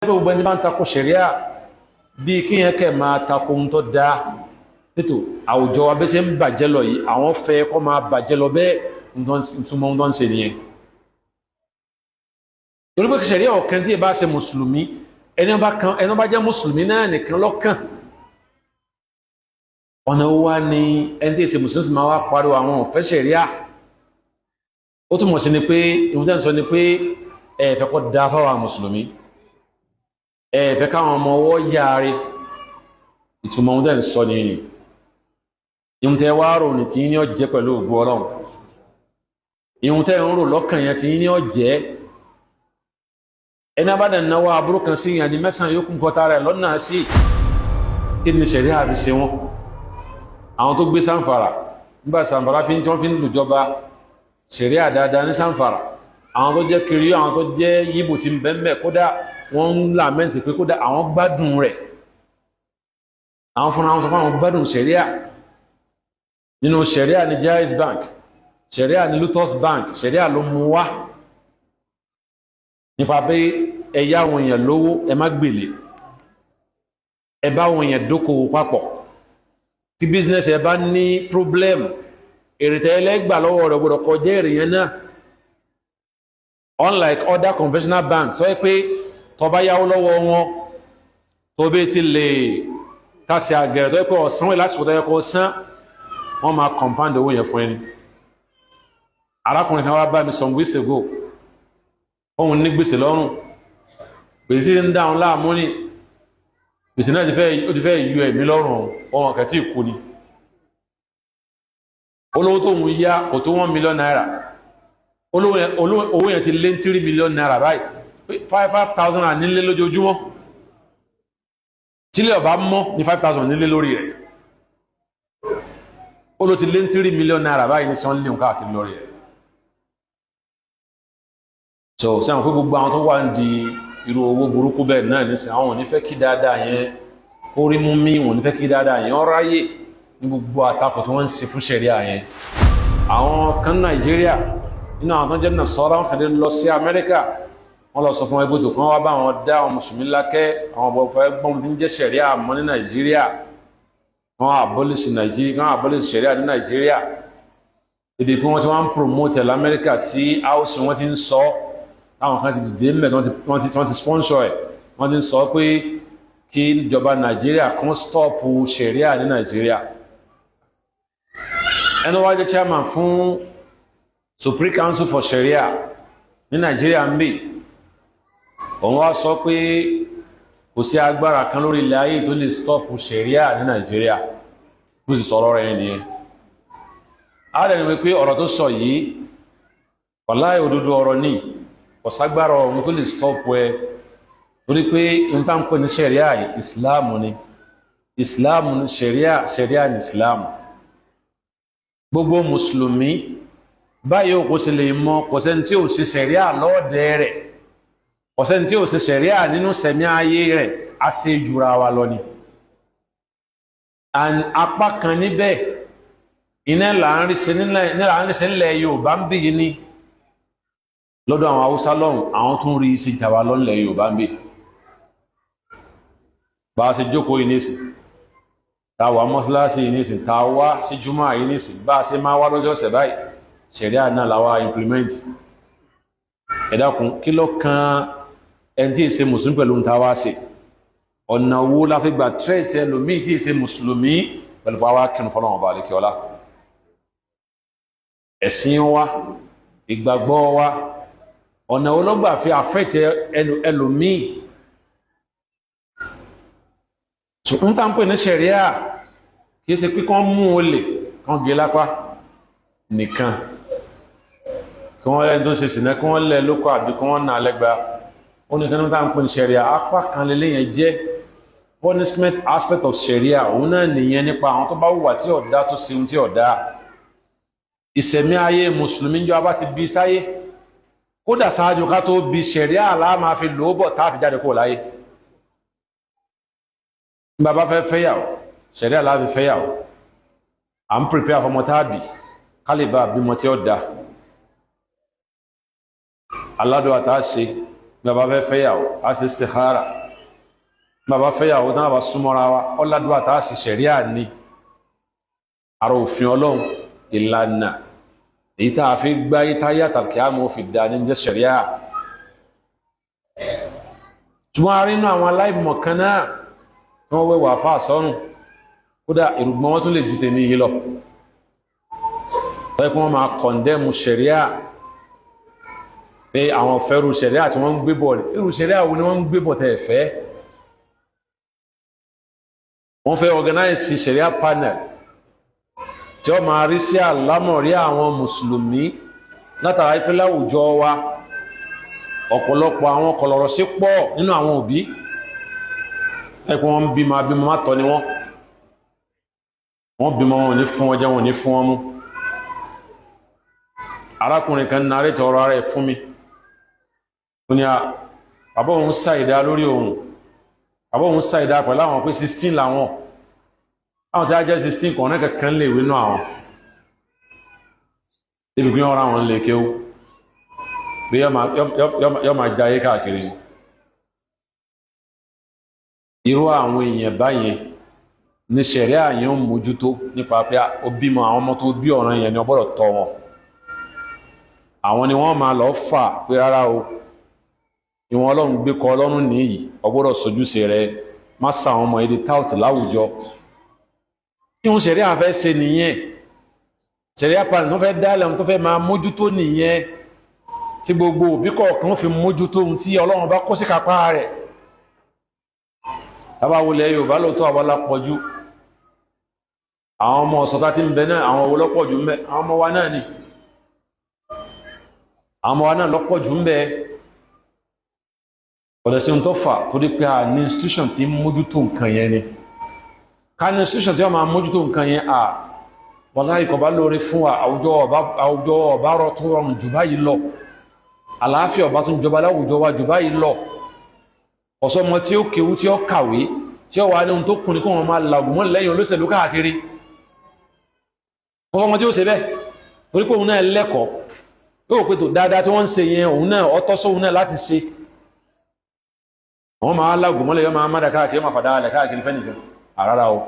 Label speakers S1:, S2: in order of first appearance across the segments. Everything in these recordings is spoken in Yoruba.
S1: Pé gbogbo ẹni bá ń takò ṣẹ̀ríà, bí kí yẹn kẹ́ máa takò ohun tó dáa nítò àwùjọ wa bí ṣe ń bàjẹ́ lọ yìí, àwọn fẹ́ kó máa bàjẹ́ lọ bẹ́ẹ̀. Ìtumọ̀ ohun tó ń ṣe nìyẹn, torí pé ṣẹ̀ríà ọ̀kan tí ì bá ṣe mùsùlùmí, ẹni bá jẹ́ mùsùlùmí náà nìkan lọ́kàn. Ọ̀nà wo wá ní ẹni tí ì ṣe mùsùlùmí sì máa wá pariwo àwọn ò fẹ́ ṣẹ̀ríà? Ó túmọ̀ sí ni pé ìhun tẹ́ ń sọ ni pé ẹ fẹ́ kó dáa fáwọn mùsùlùmí, ẹ fẹ́ káwọn ọmọ ọwọ́ yáre. Ìtumọ̀ ohun tẹ́ ń sọ nìyí. Ìhun tẹ́ wá rò ní tí ní ọ̀jẹ́ pẹ̀lú ògùn Ọlọ́run, ìhun tẹ́ ń rò lọ́kàn yẹn tí ní ọ̀jẹ́. Ẹni abádà náwó aburú kan sí ìyàn ní mẹ́sàn-án yóò kún kọta rẹ̀ lọ́nà sí. Kí ni ṣẹ̀ríà fi ṣe wọ́n? Àwọn tó gbé Zamfara nígbà Zamfara fi tí wọ́n fi ń lùjọba ṣẹ̀ríà dáadáa ní Zamfara, àwọn tó jẹ́ kiri, àwọn tó jẹ́ yíbò tí ń bẹ́ẹ̀, kódà wọ́n ń lament pé kódà àwọn gbádùn rẹ̀. Àwọn fúnra wọn sọ fún àwọn gbádùn ṣẹ̀ríà. Nínú ṣẹ̀ríà ní Jaiz Bank, ṣẹ̀ríà ní Lotus Bank, ṣẹ̀ríà ló mú wá nípa pé ẹ yá àwọn èèyàn lówó, ẹ má gbèlè, ẹ bá àwọn èèyàn dókòwò papọ̀. Tí business ẹ bá ní problem, èrè tẹ́ ẹlẹ́gbà lọ́wọ́ rẹ̀ gbọ́dọ̀ kọjá èrè yẹn náà, unlike other conventional banks sọ pé tó bá yáwó lọ́wọ́ wọn, tó bẹ́ ti lè tàṣì àgẹ̀rẹ̀ tó yẹ pé ọ̀sán wẹ̀ lásìkò tó yẹ kó san, wọ́n máa compound owó yẹn fún ẹni. Arákùnrin kan wá bá mi some weeks ago. Òun ní gbèsè lọ́rùn, gbèsè ń dáhùn láàmú ní gbèsè náà ó ti fẹ́ yọ ẹ̀mí lọ́rùn ọmọ kẹtí ìkú ni. Olówó tó ń yá kò tó ₦1 million. Owó yẹn ti lé ní ₦3 million báyìí. Five five thousand naira nílé lójoojúmọ́, tílé ọba mọ́ ní 5,000 nílé lórí rẹ̀. Ó ló ti lé ní ₦3 million báyìí ní sọ́n léun káàkiri lórí rẹ̀. So sẹ́wọ̀n pé gbogbo àwọn tó wà ń di irú owó burúkú bẹ́ẹ̀ náà ní sìn, àwọn ò ní fẹ́ kí dáadáa yẹn kó rí mú mí, wọn ò ní fẹ́ kí dáadáa yẹn ó ráyè ní gbogbo àtakò tí wọ́n ń ṣe fún ṣẹ̀ríà yẹn. Àwọn kan Nàìjíríà nínú àwọn tó jẹ́ Nasara, wọn kàdé lọ sí Amẹ́ríkà, wọ́n lọ sọ fún ẹgbẹ́ tó kàn wá bá wọn dá àwọn mùsùlùmí lákẹ́, àwọn ọ̀bọ̀ fẹ́ gbọ́n tí ń jẹ́ ṣẹ̀ríà mọ́ ní Nàìjíríà, wọ́n abolish Nàìjíríà, wọ́n abolish ṣẹ̀ríà ní Nàìjíríà. Ibi pé wọ́n ti wọ́n ń promote ẹ̀ l'Amẹ́ríkà, tí house wọ́n ti ń sọ, táwọn kan ti dìde mẹ́, wọ́n ti sponsor ẹ̀, wọ́n ti ń sọ pé kí ìjọba Nàìjíríà kan stop ṣẹ̀ríà ní Nàìjíríà. Ẹni wá jẹ́ chairman fún Supreme Council for Sharia ní Nàìjíríà ń bì, òun wá sọ pé kò sí agbára kan lórí ilẹ̀ ayé tó lè stop Sharia ní Nàìjíríà. Bó sì sọ̀rọ̀ rẹ̀ nìyẹn. A rẹ̀ ni wípé ọ̀rọ̀ tó sọ yìí, wàláhì, òdodo ọ̀rọ̀ ní. Kò ságbára ọ̀run tó lè stop ẹ, torí pé n tá ń pè ní Sharia yìí, Islam ni. Islam ni Sharia, Sharia ni Islam. Gbogbo mùsùlùmí báyìí ò kò sì lè mọ, kò sẹ́ni tí ò ṣe Sharia lọ́ọ̀dẹ rẹ̀, kò sẹ́ni tí ò ṣe ṣẹ̀ríà nínú sẹ̀mí ayé rẹ̀. A ṣe jura wa lọ ni. And apá kan níbẹ̀ iná là ń rí ṣe nílẹ̀ Yorùbá ń bì yìí ní lọ́dọ̀ àwọn Haúsá lọ́hùn, àwọn tún rí sí jàwá lọ́nlẹ̀ Yorùbá ń bì. Bá a ṣe jókòó yìí nísìn, tá a wà mọ́sálásí yìí nísìn, tá a wá sí júmọ́ yìí nísìn, bá a ṣe máa wá lọ́jọ́ ọ̀sẹ̀ báyìí, ṣẹ̀ríà náà làwa implement. Ẹ dákun, kí ló kan ẹni tí ì ṣe mùsùlùmí pẹ̀lú ta wá ṣe? Ọ̀nà wo la fi gbà threat ẹlòmíì tí ì ṣe mùsùlùmí pẹ̀lú pa wá kírun fọlọ́wọn ọba àlekè ọlá? Ẹ̀sìn wa, ìgbàgbọ́ wa, ọ̀nà wo ló gbà fi affect ẹlòmíì? Ń tá ń pè ní ṣẹ̀ríà, kìí ṣe pé kán mú olè, kán gé lápá nìkan, kí wọ́n lẹ́ni tó ṣe sìnà, kí wọ́n lẹ́ lóko àbí kí wọ́n nà lẹ́gba. Ó nìkan ní tá ń pè ní ṣẹ̀ríà. Apá kan lélẹ́yìn jẹ́ punishment aspect of ṣẹ̀ríà. Òun náà nìyẹn, nípa àwọn tó bá hùwà tí ọ̀dá, tó ṣe ohun tí ọ̀dá. Ìṣẹ̀mí ayé mùsùlùmí, jọ abá ti bí sáyé, kódà ṣáájú ká tó bí, ṣẹ̀ríà lá máa fi lò ó bọ̀ tá a fi jáde kúrò láyé. Bàbá fẹ́ fẹ́yàwó, ṣẹ̀ríà lá fi fẹ́yàwó. À ń prepare fọmọ táàbì ká lè bá bímọ tí ó da. Aládùn àtà ṣe Bàbá fẹ́ fẹ́yàwó, a ṣe istikhara. Bàbá fẹ́yàwó tán, bá súnmọ́ra wa, ọ̀làdúrà tá a ṣe, ṣẹ̀ríà ni. Ara òfin Ọlọ́run, ìlànà èyí tá a fi gbáyé táyé àtàkì àmọ́ fi dá ní jẹ́ ṣẹ̀ríà. Ṣùgbọ́n a rí inú àwọn aláìmọ̀ kan náà tí wọ́n wẹ̀wà fáà sọ́rùn, kódà ìrùgbọ́n wọn tún lè ju tèmi yìí lọ, wọ́n kí wọ́n máa condemn ṣẹ̀ríà pé àwọn fẹ́rù ṣẹ̀ríà tí wọ́n ń gbé bọ̀. Irú ṣẹ̀ríà wo ni wọ́n ń gbé bọ̀ tẹ̀ fẹ́? Wọ́n fẹ́ organize ṣẹ̀ríà panel tí ó máa rí sí àlámọ̀rí àwọn mùsùlùmí, látara pé láwùjọ wa, ọ̀pọ̀lọpọ̀ àwọn kọlọ̀rọ̀ sí pọ̀ nínú àwọn òbí ẹkùn. Wọn bímọ, abímọ má tọ́ ni wọ́n. Wọ́n bímọ, wọn ò ní fún wọn jẹ, wọn ò ní fún wọn mú. Arákùnrin kan narrate ọ̀rọ̀ ara ẹ̀ fún mi. Ó ní bàbá òun ṣàìdá lórí òun, bàbá òun ṣàìdá pẹ̀lú àwọn, pé 16 làwọn, àwọn tí a jẹ́ 16 kan náà kankan lè wé náà àwọn débi pé wọ́n ra àwọn lè kéwú bí yọ́ máa jayé káàkiri. Irú àwọn èèyàn báyẹn ní ṣẹ̀ríà yẹn ń mójútó, nípa pé ó bímọ, àwọn ọmọ tó bí, ọ̀ràn yẹn ni ó gbọ́dọ̀ tọ́ wọn. Àwọn ni wọ́n máa lọ fà pé rárá o, ìwọ̀n Ọlọ́run gbé kọ Ọlọ́run nìyí, ó gbọ́dọ̀ sojúṣe rẹ, má sa àwọn ọmọ èdè tout láwùjọ. Ìhun ṣẹ̀ríà fẹ́ ṣe nìyẹn. Ṣẹ̀ríà panel tó fẹ́ dálẹ̀, tó fẹ́ máa mójútó nìyẹn, tí gbogbo òbí kọ̀ọ̀kan fi mójútó ohun tí Ọlọ́run bá kó sí kápá rẹ̀. Tábà wọlé Yorùbá, lóòótọ́ àwọn alápọ̀jù àwọn ọmọ ọ̀sọ̀tá tí ń bẹ náà. Àwọn owó lọ́pọ̀jù ń bẹ? Àwọn ọmọ wa náà ni. Àwọn ọmọ wa náà lọ́pọ̀jù ń bẹ. Ọ̀dẹ̀ sí ohun tó fà, torí pé a ní institution tí ń mójútó nǹkan yẹn ni. Ká ní institution tí wọ́n máa mójútó nǹkan yẹn, à wàláhì, kò bá lóore fún wa. Àwùjọ ọba rọ tún rọrùn jù báyìí lọ, àlàáfíà ọba tún jọba láwùjọ wa jù báyìí lọ. Ọ̀sọ́mọ tí ó kéwú, tí ó kàwé, tí ó wà ní ohun tó kùn ní kó wọn máa làgùn mọ́ lẹ́yìn olóṣèlú káàkiri. Ọmọ tí ó ṣe bẹ́ẹ̀, torí pé òun náà lẹ́kọ̀ọ́, yóò pé tó dáadáa tí wọ́n ń ṣe yẹn, òun náà ọtọ́ sóhun náà láti ṣe. Wọ́n máa lágùn mọ́lẹ̀, yọ máa mádà káàkiri, máa fàdá alẹ̀ káàkiri fẹ́ nìkan àrárá o.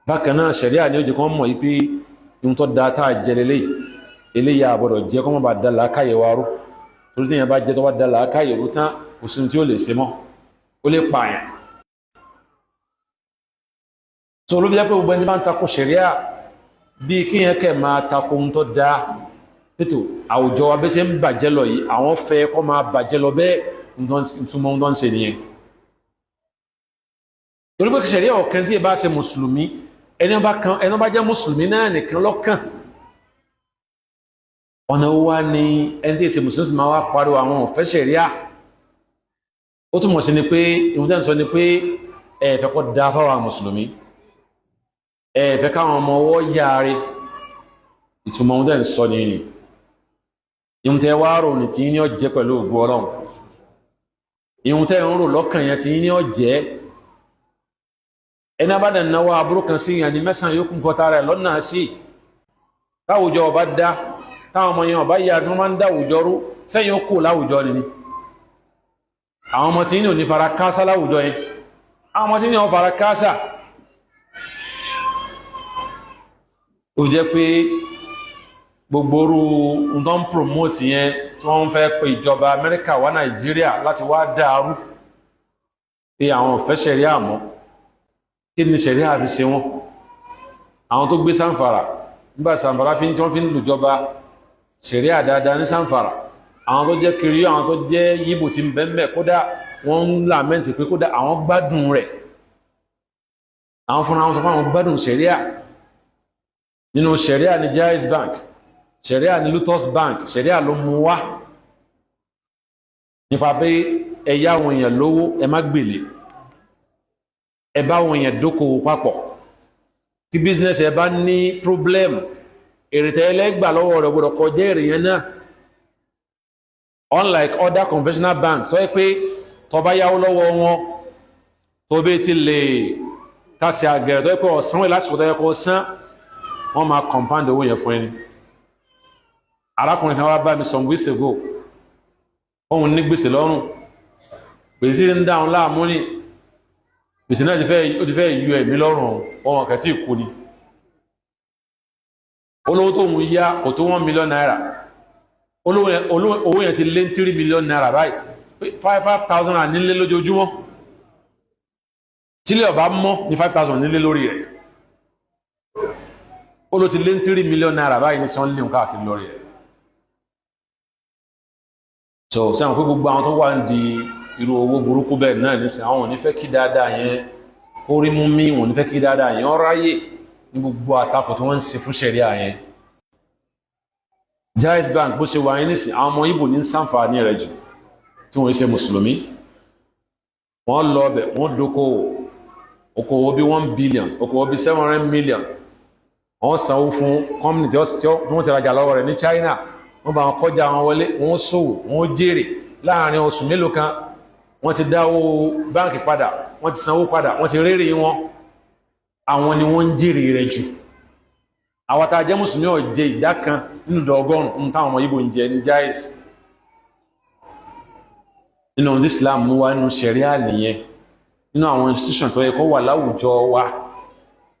S1: Bákan náà, ṣẹ̀ríà ní ó jẹ́ kán mọ̀ yí pé ohun tó dáa tá a jẹ lélẹ́yìí, eléyìí àbọ̀dọ̀ jẹ́, kọ́ mọ́ bá da làákàyè wa rú, torí téèyàn bá jẹ́, tó bá da làákàyè rú tán, kò sí tí ó lè ṣe mọ́, ó lè pààyàn. Tó ló fi jẹ́ pé gbogbo ẹni bá ń takò ṣẹ̀ríà, bíi kíyẹn kẹ̀ máa takò ohun tó dáa pẹ̀tò àwùjọ wa bẹ́ ṣe ń bàjẹ́ lọ yìí, àwọn fẹ́ kọ́ máa bàjẹ́ lọ bẹ́ẹ̀. Ìtumọ̀ ohun tó ń ṣe nìyẹn, torí pé ṣẹ̀ríà ọ̀kan tí ẹ bá ṣe mùsùlùmí, ẹni bá kan, ẹni bá jẹ́ mùsùlùmí náà nìkan lọ́kàn. Ọ̀nà wo wá ní ẹni tí ẹ ṣe mùsùlùmí sì máa wá pariwo àwọn ò fẹ́ ṣẹ̀ríà? Ó túmọ̀ sí ni pé ìhun tẹ́ ń sọ ni pé ẹ fẹ́ kó dáa fáwọn mùsùlùmí, ẹ fẹ́ káwọn ọmọ ọwọ́ yáre. Ìtumọ̀ ohun tẹ́ ń sọ ni ìhun tẹ́ wá rò ní tí ní ọ̀jẹ́ pẹ̀lú ògùn Ọlọ́run. Ìhun tẹ́ ń rò lọ́kàn yẹn tí ní ọ̀jẹ́. Ẹni abádà náwó aburú kan sí yẹn ní mẹ́sàn-án yókù kọta rẹ̀ lọ́nà sí. Táwùjọ ọba dá, táwọn ọmọ yẹn ọba yára, tí wọ́n máa ń dá àwùjọ rú sẹ́yìn, ó kù láwùjọ ni. Àwọn ọmọ tí ní ò ní fara kásá láwùjọ yẹn, àwọn ọmọ tí ní ò fara kásá. Ó jẹ́ pé gbogbo orú n tó ń promote yẹn, tí wọ́n ń fẹ́ pe ìjọba Amẹ́ríkà wá Nàìjíríà láti wá dàrú, pé àwọn ò fẹ́ ṣẹ̀ríà mọ́, kí ni ṣẹ̀ríà fi ṣe wọ́n? Àwọn tó gbé Zamfara nígbà Zamfara fi tí wọ́n fi ń lùjọba ṣẹ̀ríà dáadáa ní Zamfara, àwọn tó jẹ́ kiri, àwọn tó jẹ́ yíbò tí ń bẹ́ẹ̀, kódà wọ́n ń lament pé kódà àwọn gbádùn rẹ̀. Àwọn fúnra wọn sọ pé àwọn gbádùn ṣẹ̀ríà. Nínú ṣẹ̀ríà ní Jaiz Bank, ṣẹ̀ríà ní Lotus Bank, ṣẹ̀ríà ló mú wá nípa pé ẹ yá àwọn èèyàn lówó, ẹ má gbèlè, ẹ bá àwọn èèyàn dókòwò papọ̀. Tí business ẹ bá ní problem, èrè tẹ́ ẹlẹ́gbà lọ́wọ́ rẹ̀ gbọ́dọ̀ kọjá èrè yẹn náà, unlike other conventional banks sọ pé tó bá yáwó lọ́wọ́ wọn, tó bẹ́ẹ̀ ti lè tàṣì àgẹ̀rẹ̀, tó yẹ pé ọ̀sán wẹ̀ lásìkò tó yẹ kó san, wọ́n máa compound owó yẹn fún ẹni. Arákùnrin kan wá bá mi some weeks ago. Òun ní gbèsè lọ́rùn, gbèsè ń dáhùn láàmú ní gbèsè náà ó ti fẹ́ yọ ẹ̀mí lọ́rùn ọmọ kẹtí ìkú ni. Olówó tó ń yá kò tó ₦1 million. Owó yẹn ti lé ní ₦3 million báyìí. Five five thousand nílé lójoojúmọ́, tílé ọba mọ́ ní 5,000 nílé lórí rẹ̀. Ó ló ti lé ní ₦3 million báyìí ní sọ́n léun káàkiri lórí rẹ̀. So sẹ́wọ̀n pé gbogbo àwọn tó wà ń di irú owó burúkú bẹ́ẹ̀ náà nísìn, àwọn ò ní fẹ́ kí dáadáa yẹn kó rí mú mí, wọn ò ní fẹ́ kí dáadáa yẹn ó ráyè ní gbogbo àtakò tí wọ́n ń ṣe fún ṣẹ̀ríà yẹn. Jaiz Bank bó ṣe wà yín nísìn, àwọn ọmọ Ìgbò ní ṣàǹfààní rẹ̀ jù tí wọ́n ṣe mùsùlùmí. Wọ́n lọ ọbẹ̀, wọ́n dókòwò, okòwò bí 1 billion, okòwò bí 700 million. Wọ́n sanwó fún company tí wọ́n ti rajà lọ́wọ́ rẹ̀ ní China. Wọ́n bá wọn kọjá wọn wọlé, wọ́n ṣòwò, wọ́n jèrè. Láàrin oṣù mélòó kan, wọ́n ti dáwó báǹkì padà, wọ́n ti sanwó padà, wọ́n ti rérè wọn. Àwọn ni wọ́n ń jèrè rẹ̀ jù. Àwọn tá a jẹ́ mùsùlùmí ò jẹ ìdá kan nínú ọgọ́rùn-ún táwọn ọmọ Ìgbò ń jẹ ní Jaiz. Nínú Islam mú wá nínú ṣẹ̀ríà nìyẹn. Nínú àwọn institution tó yẹ kó wà láwùjọ wa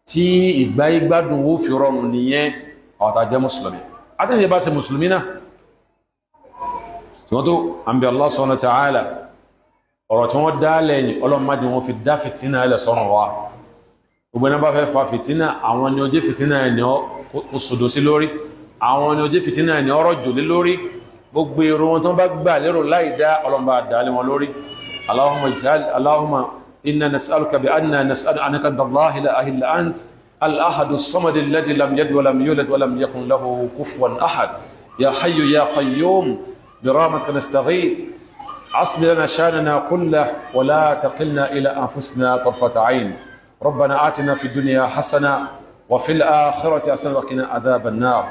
S1: tí ìgbáyégbádùn ó fi rọrùn nìyẹn, àwọn tá a jẹ́ mùsùlùmí àtẹ̀yẹ bá ṣe mùsùlùmí náà tí wọ́n tó àǹbí Allah subhanahu wa ta'ala, ọ̀rọ̀ tí wọ́n dá lẹ́yìn, ọlọ́mọdé wọn fi dá fìtínà ẹlẹ̀ sọ́run wa. Gbogbo ẹni bá fẹ́ fa fìtínà, àwọn ni ó jẹ́ fìtínà ẹni ó sòdò sí lórí, àwọn ni ó jẹ́ fìtínà ẹni ọ̀rọ̀ jò lé lórí. Gbogbo èrò wọn tó bá gbà lérò láì dá, ọlọ́mọba dá lé wọn lórí. Allahumma ij'al, Allahumma inna nas'aluka bi anna nas'alu annaka anta Allah, la ilaha illa ant, al-ahadu as-samad alladhi lam yalid wa lam yulad wa lam yakun lahu kufuwan ahad. Ya hayyu ya qayyum, برحمتك نستغيث، أصلح لنا شأننا كله ولا تكلنا إلى أنفسنا طرفة عين. ربنا آتنا في الدنيا حسنة وفي الآخرة حسنة وقنا عذاب النار.